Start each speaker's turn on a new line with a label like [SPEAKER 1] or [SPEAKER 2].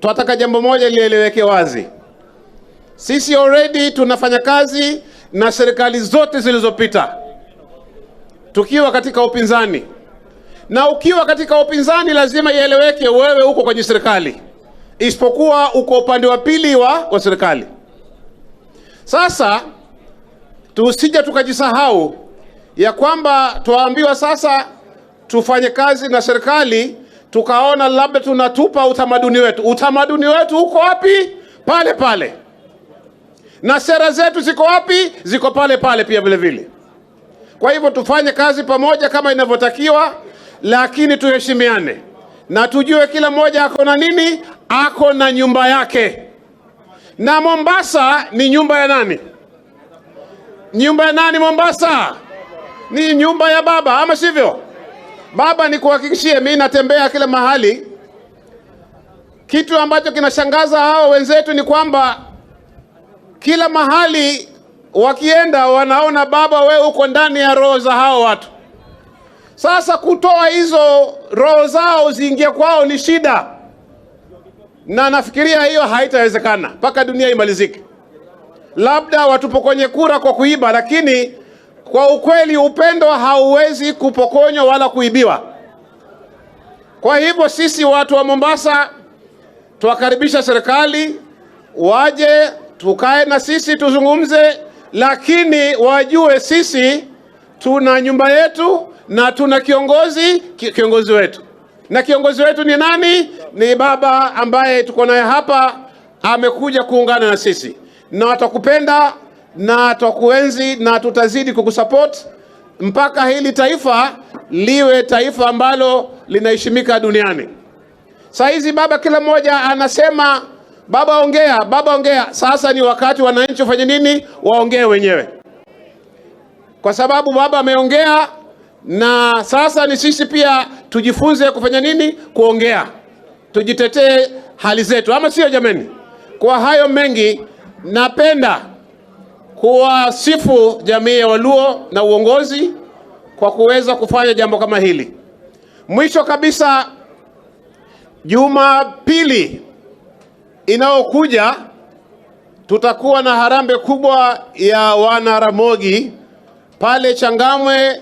[SPEAKER 1] Tunataka jambo moja lieleweke wazi. Sisi already tunafanya kazi na serikali zote zilizopita tukiwa katika upinzani, na ukiwa katika upinzani lazima ieleweke wewe uko kwenye serikali, isipokuwa uko upande wa pili wa serikali. Sasa tusije tukajisahau ya kwamba tuambiwa sasa tufanye kazi na serikali, tukaona labda tunatupa utamaduni wetu. Utamaduni wetu uko wapi? Pale pale. Na sera zetu ziko wapi? Ziko pale pale pia vile vile. Kwa hivyo tufanye kazi pamoja kama inavyotakiwa, lakini tuheshimiane na tujue kila mmoja ako na nini, ako na nyumba yake. Na Mombasa ni nyumba ya nani? Nyumba ya nani Mombasa? Ni nyumba ya baba, ama sivyo? Baba, nikuhakikishie, mimi natembea kila mahali. Kitu ambacho kinashangaza hao wenzetu ni kwamba kila mahali wakienda wanaona baba, wewe uko ndani ya roho za hao watu. Sasa kutoa hizo roho zao ziingie kwao ni shida, na nafikiria hiyo haitawezekana mpaka dunia imalizike. Labda watupokonye kura kwa kuiba, lakini kwa ukweli upendo hauwezi kupokonywa wala kuibiwa. Kwa hivyo sisi watu wa Mombasa tuwakaribisha serikali waje tukae na sisi tuzungumze, lakini wajue sisi tuna nyumba yetu na tuna kiongozi, kiongozi wetu. Na kiongozi wetu ni nani? Ni baba ambaye tuko naye hapa, amekuja kuungana na sisi, na watakupenda na tutakuenzi na tutazidi kukusupport mpaka hili taifa liwe taifa ambalo linaheshimika duniani. Saa hizi baba, kila mmoja anasema baba ongea, baba ongea. Sasa ni wakati wananchi wafanye nini? Waongee wenyewe, kwa sababu baba ameongea, na sasa ni sisi pia tujifunze kufanya nini? Kuongea, tujitetee hali zetu, ama sio jameni? Kwa hayo mengi, napenda kuwasifu jamii ya Waluo na uongozi kwa kuweza kufanya jambo kama hili. Mwisho kabisa, Jumapili inayokuja tutakuwa na harambee kubwa ya wana Ramogi pale Changamwe.